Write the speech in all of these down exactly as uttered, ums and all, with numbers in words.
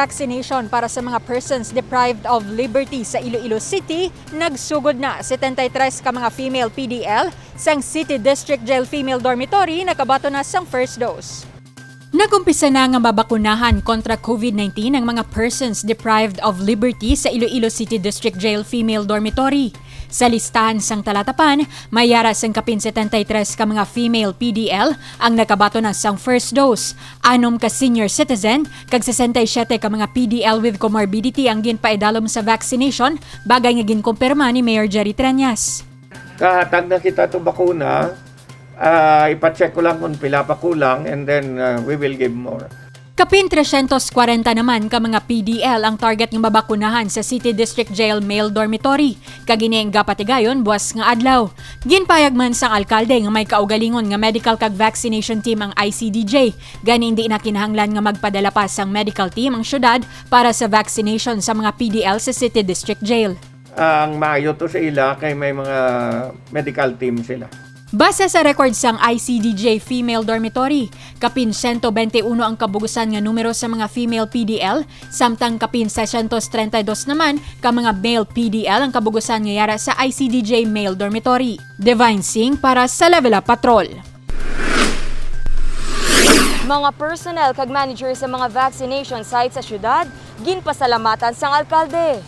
Vaccination para sa mga persons deprived of liberty sa Iloilo City nagsugod na. Setenta y tres ka mga female P D L sang City District Jail Female Dormitory nakabaton na sang first dose. Nag-umpisa na nga mabakunahan kontra COVID nineteen ang mga persons deprived of liberty sa Iloilo City District Jail Female Dormitory. Sa listahan sang talatapan, may yara sang kapin setenta y tres ka mga female P D L ang nakabaton na sang first dose, anom ka senior citizen, kag sesenta y siyete ka mga P D L with comorbidity ang ginpaidalom sa vaccination, bagay nga ginkumpirma ni Mayor Jerry Treñas. Kahatag na kita to bakuna, ah, ipa-check ko lang kung pila pa kulang, and then, ah, we will give more. Kapin tresyentos kwarenta naman ka mga P D L ang target nga mabakunahan sa City District Jail Male Dormitory, kag ini ang gapatigayon buwas nga adlaw. Ginpayag man sang alkalde nga may kaugalingon nga medical kag vaccination team ang I C D J, gani indi na kinahanglan nga magpadala pa sang medical team ang syudad para sa vaccination sa mga P D L sa City District Jail. Ang maayo to sa ila kay may mga medical team sila. Base sa record sang I C D J Female Dormitory, kapin siyento bente uno ang kabugusan nga numero sa mga female P D L, samtang kapin seiscientos treinta y dos naman ka mga male P D L ang kabugusan nga yara sa I C D J Male Dormitory. Divine Singh para sa Level Up Patrol. Mga personnel kag manager sa mga vaccination sites sa syudad ginpasalamatan sang alkalde.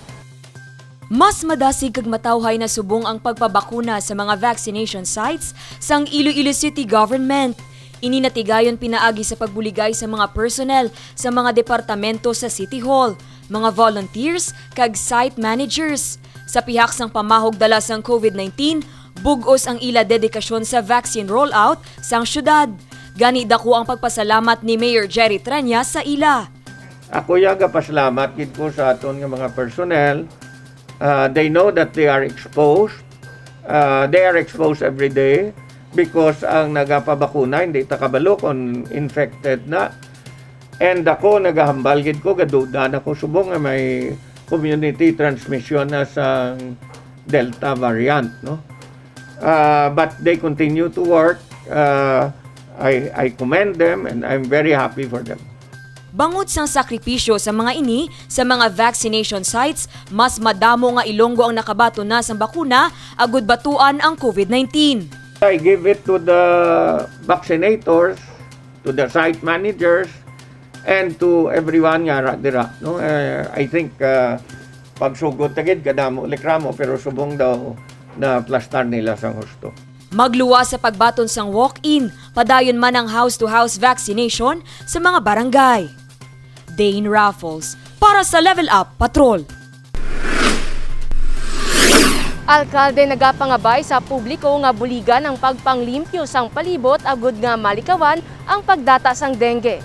Mas madasig kag matawhay na subong ang pagpabakuna sa mga vaccination sites sang Iloilo City Government. Ini natigayon pinaagi sa pagbuligay sa mga personnel sa mga departamento sa City Hall, mga volunteers, kag site managers. Sa pihak sang pamahog dala sang COVID nineteen, bug-os ang ila dedikasyon sa vaccine rollout sang syudad. Gani, dako ang pagpasalamat ni Mayor Jerry Treñas sa ila. Ako ya gapasalamat gid ko sa aton nga mga personnel. Ah, they know that they are exposed. Ah, they are exposed every day because ang nagapabakuna, hindi ta kabalo kung infected na. And ako, nagahambal gid ko, gaduda na ko subong nga may community transmission na sa Delta variant, no? Ah, but they continue to work. Ah, I, I commend them and I'm very happy for them. Bangod sang sakripisyo sa mga ini, sa mga vaccination sites, mas madamo nga Ilonggo ang nakabaton na sang bakuna agud batuan ang COVID nineteen. I give it to the vaccinators, to the site managers, and to everyone nga ra-, dira, no? Eh, I think, ah, pagsugod ta gid kadamo reklamo, pero subong daw na-aplastar nila sang husto. Magluwas sa pagbaton sang walk-in, padayon man ang house-to-house vaccination sa mga barangay. Dane Raffles para sa Level Up Patrol. Alkalde nagapangabay sa publiko nga buligan ang pagpanglimpyo sang palibot agud nga malikawan ang pagdata sang dengue.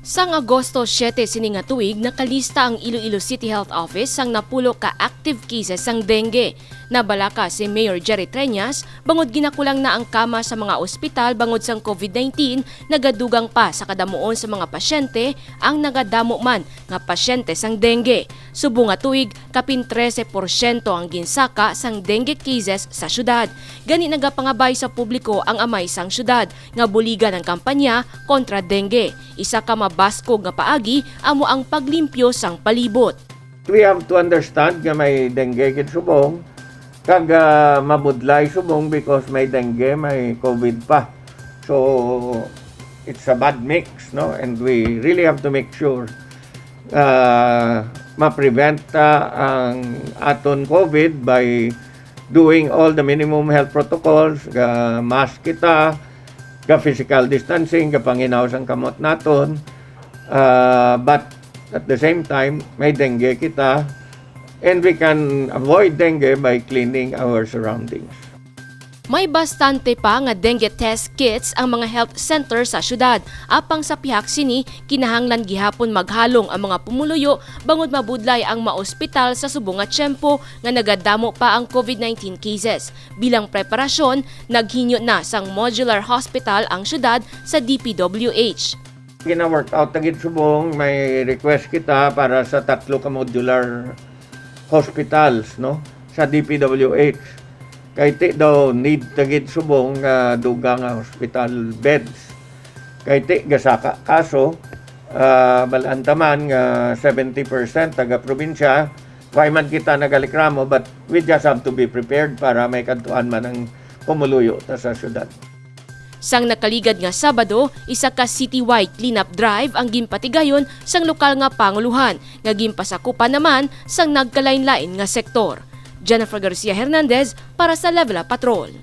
Sang Agosto siete sini nga tuig, nakalista ang Iloilo City Health Office sang napulo ka active cases sang dengue. Nabalaka si Mayor Jerry Treñas bangod ginakulang na ang kama sa mga ospital bangod sang COVID nineteen, nagadugang pa sa kadamuon sa mga pasyente ang nagadamo man nga pasyente sang dengue. Subong nga tuig, kapin trese porsyento ang ginsaka sang dengue cases sa syudad. Gani, nagapangabay sa publiko ang amay sang syudad nga buligan ang kampanya kontra dengue. Isa ka mabaskog nga paagi amo ang paglimpyo sang palibot. We have to understand nga may dengue gid subong, kag, ah, mabudlay subong because may dengue, may COVID pa. So, it's a bad mix, no? And we really have to make sure, ah, ma-prevent, ah, ang aton COVID by doing all the minimum health protocols, ga-mask kita, ga-physical distancing, ga-panginaw sang kamot naton. Ah, but at the same time, may dengue kita, and we can avoid dengue by cleaning our surroundings. May bastante pa nga dengue test kits ang mga health center sa syudad. Apang sa pihak sini, kinahanglan gihapon maghalong ang mga pumuluyo bangod mabudlay ang maospital sa subong nga tiyempo nga nagadamo pa ang COVID nineteen cases. Bilang preparasyon, naghinyo na sang modular hospital ang syudad sa D P W H. Gina-work out na gid subong, may request kita para sa tatlo ka modular hospitals, no, sa D P W H. Kay ti daw need ta gid subong nga dugang nga hospital beds. Kay ti gasaka kaso, Ah, bal-an ta man nga seventy percent taga-probinsya, why man kita nagareklamo, but we just have to be prepared para may kadtuan man ang pumuluyo ta sa syudad. Sang nakaligad nga Sabado, isa ka citywide cleanup drive ang ginpatigayon sang lokal nga panguluhan, nga ginpasakupan naman sang nagkalainlain nga sektor. Jennifer Garcia Hernandez para sa Level Up Patrol.